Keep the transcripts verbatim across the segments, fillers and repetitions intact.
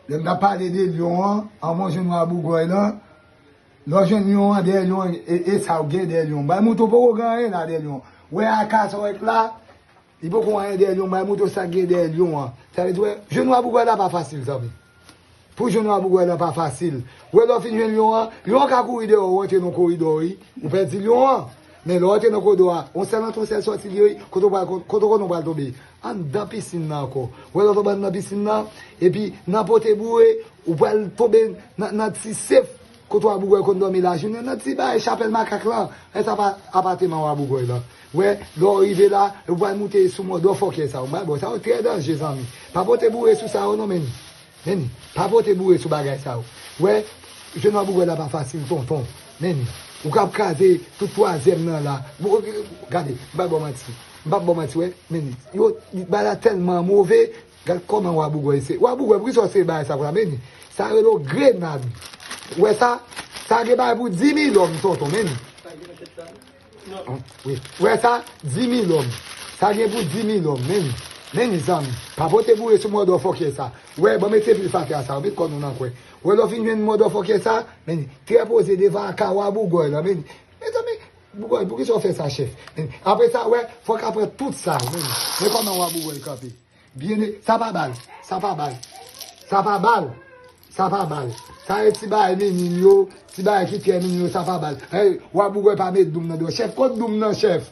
Lè m t ap pale de lyon an, anvan w jwenn wa bougòy lan, lè w jwenn lyon an, dèyè lyon an, e, e sa w gen dèyè lyon. Bay mouton poko gen anyen la dèyè lyon. Wè aka sa w wè k la, li poko anyen dèyè lyon, bay mouton sa k gen dèyè lyon an. Sa vle di, wè, jwenn wa bougòy la pa fasil, zanmi. Pou jwenn wa bougòy la pa fasil. Wè lè w fin jwenn lyon an, lyon an ka kouri dèyè w, w antre nan koridò, wi. Ou pèdi lyon an. Men lè w antre nan koridò a, on sèl antre, on sèl sòti li ye, wi. Kote w pral, kote w konnen w pral tonbe? Anndan pisin nan ankò. Wè lè w tonbe anndan pisin nan, epi nan pote boure, ou pral tonbe nan, nan ti sef kote wa bougòy konn dòmi lajounen, nan ti bay chapèl makak lan. E sa pa apateman wa bougòy lan. Wè, lè w rive la, ou pral moute sou mòdòfòkè sa yo. Bay bò, sa yo trè danje, zanmi. Pa pote boure sou sa yo non, men. Men, pa pote boure sou bagay sa yo. Wè, jwenn wa bougòy la pa fasil, tonton. Men, ou k ap kraze tout twazyèm nan la. Bon, gade, m pa ba w manti. M p ap ba w manti, wè. Men, yo, bagay la tèlman move. Gad kòman wa bougòy se. Wa bougòy, poukisa w se bagay sa konsa? Men, sa rele w grenad. Wè sa? Sa gen bagay pou di mil lòm, tonton, men. Wi. Wè sa? Di mil lòm. Sa gen pou di mil lòm, men. Men, zanmi. Pa pote boure sou mòdòfòkè sa. Wè, ban m ete pil fatra sa. Met kò nou nan kwen. Wè, lè w fin jwenn mòdòfòkè sa, men, trè poze devan aka wa bougòy lan, men. Mezanmi, bougòy, poukisa w fè sa, chèf? Men, apre sa, wè, fò w ka pran tout sa, men. Men kòman wa bougòy kanpe. Byen, sa pa bal, sa pa bal. Sa pa bal. Sa pa bal. Sa e ti bagay minim yo, ti bagay ki trè minim yo, sa pa bal. Hey, wa bougòy pa met doum nan dwèt. Chèf, kot doum nan, chèf?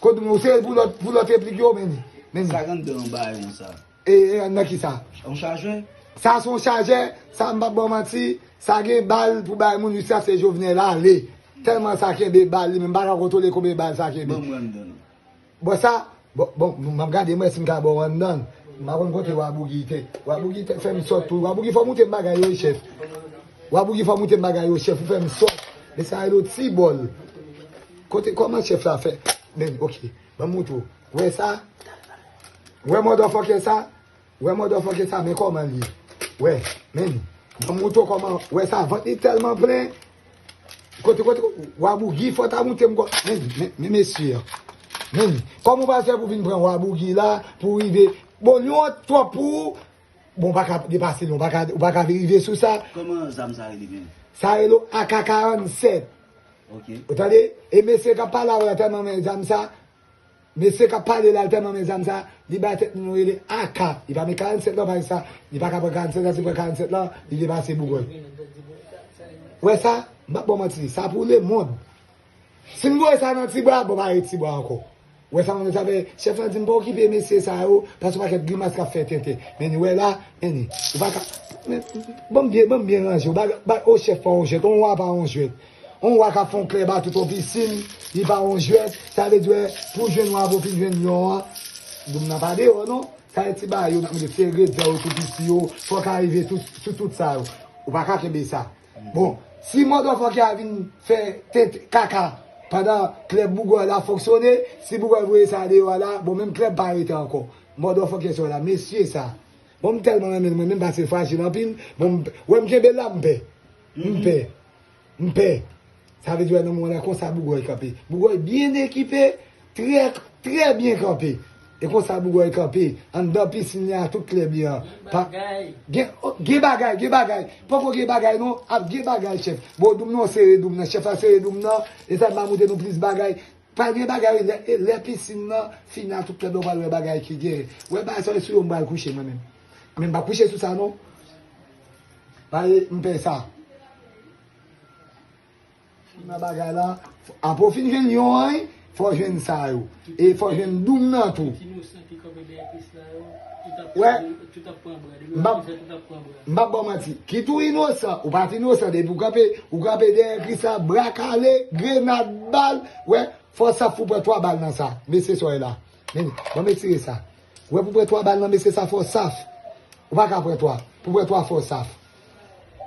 Kot doum nan? Ou serye pou lòt, pou lòt replik yo, men. Men. Sa k anndan yon bagay konsa? E, e, nan ki sa? Yon chajè? Sa se yon chajè, sa m p ap ba w manti, sa gen bal pou bay moun, wi, sa se Jovenel ale. Tèlman sa kenbe bal li, men m pa ka kontwole konbyen bal sa kenbe. Ban m wè anndan. Bon, sa, bon, bon, m ap gade mwen si m ka ba w anndan. M pa konn kote Wa Bougi te. Wa Bougi te fè m sòt tou. Wa Bougi fò moute m bagay yo, chèf. Wa Bougi fò moute m bagay yo, chèf. Ou fè m sòt. Men sa rele w ti bòl. Kote, kòman chèf la fè? Men, ok. Ban m moutre w. Wè sa? Wè mòdòfòkè sa? Wè mòdòfòkè sa, men kòman l ye. Wè, men, ban m moutre w kòman, wè sa, vant li tèlman plen. Kote, kote, Wa Bougi, fò ta moute m kò. Men, men, men mesye an. Men, kòman w pral fè pou vin pran Wa Bougi la, pou rive. Bon, li wont twòp pou ou. Bon, w pa ka depase l, w pa ka, w pa ka rive sou sa. Kòman zam sa rele menm? Sa rele A K karannsèt. Ok. Ou tande? E mesye k ap pale avè w la tèlman renmen zam sa. Mesye k ap pale la, l tèlman renmen zam sa, li bay tèt li non rele A K. Li pa met karannsèt lan, paske sa, li pa ka pran karannsèt lan, si l pran karannsèt lan, li depase bougòy. Wè sa? M p ap ba w manti, sa pou lemonn. Si m voye sa nan ti bwa, bon, pa gen ti bwa ankò. Wè sa, mwen sa fè, chèf lan di m pa okipe mesye sa yo, paske yon pakèt grimas k ap fè tenten. Men ni wè la, men ni. Ou pa ka, men, ban m byen, ban m byen ranje w. Ba, ba, o chèf pa yon jwèt, yon wa pa yon jwèt. Yon wa k ap fè yon klèb a tout yon pisin, li pa yon jwèt. Sa vle di, wè, pou jwenn wa pou fin jwenn lyon an, doum nan pa deyò, non. Sa e ti bagay yo, n ap mete ti engredyan yo, tou piti yo, fò w ka rive tout, sou tout sa yo. Ou pa ka kenbe sa. Bon, si mòdòfòkè a vin fè tenten kaka pandan klèb bougòy la fonksyone, si bougòy voye sa deyò a la, bon, menm klèb pa rete ankò. Mòdòfòkè sa yo la, mesye sa. Bon, m tèlman renmen l, mwen menm, paske l frajil anpil. Bon, m, wè m kenbe l la, m pè. M pè. M pè. Sa vle di, wè, nan moman la, konsa bougòy kanpe. Bougòy byen ekipe, trè, trè byen kanpe. E konsa bougòy kanpe. Anndan pisin li a, tout klèb li an. Pa, gen, o, gen bagay, gen bagay. Poko gen bagay, non. Ap gen bagay, chèf. Bon, doum nan, sere doum nan. Chèf la sere doum nan. E sa, m a montre nou plis bagay. Pral gen bagay, lè, lè pisin nan fini a tout klèb la, w pral wè bagay ki gen. Wè bagay sa, sou yo m pral kouche mwen menm. Men m p ap kouche sou sa non. Pale, m pè sa. Nan bagay la, apre w fin jwenn yon an, fò w jwenn sa yo. E fò w jwenn doum nan tou. Wè. M p ap, m p ap ba w manti. Kit ou inosan, ou pa t inosan, depi w kanpe, ou kanpe dèyè Kris la, bra kale, grenad, bal, wè, fò w saf pou pran twa bal nan sa. Mesye sa w wè la. Men, ban m etire sa. Wè pou pran twa bal nan mesye sa fò w saf. Ou pa ka pran twa. Pou pran twa fò w saf.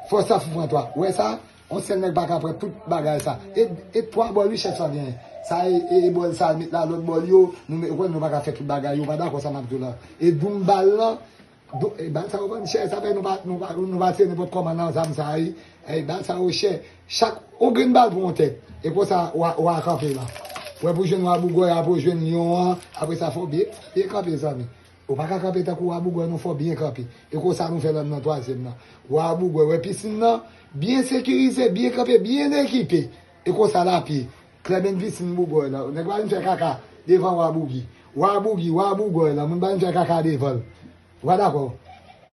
Fò w saf pou pran twa. Ou wè sa? On sèl nèg pa ka pran tout bagay sa. E, e twa bòl wi chèf sa genyen. Sa e, e, e bòl sa l met la, lòt bòl yo, nou met, ou konnen nou pa ka fè tout bagay yo, ou pa dakò sa m ap di w la. E doum bal lan, Dou-, e, bal sa yo vann chè, sa fè nou pa, nou pa, nou pa tire nenpòt kòman nan zam sa, wi. E, bal sa yo chè. Chak, yon grenn bal pou yon tèt. E konsa, w a, w a kanpe la. Wè pou jwenn wa bougòy, apre w jwenn lyon an, apre sa fò w byen, byen kanpe, zanmi. Ou pa ka kanpe tankou Wa Bougwè, non, fò w byen kanpe. E konsa nou fè lòt nan twazyèm nan. Wa Bougwè, wè pisin nan, byen sekirize, byen kanpe, byen ekipe. E konsa l apiye. Klèbèn pisin Bougwè la. Nèg pa vin fè kaka devan Wa Bougi. Wa Bougi, Wa Bougwè la. Moun pa vin fè kaka devan l. Ou pa dakò?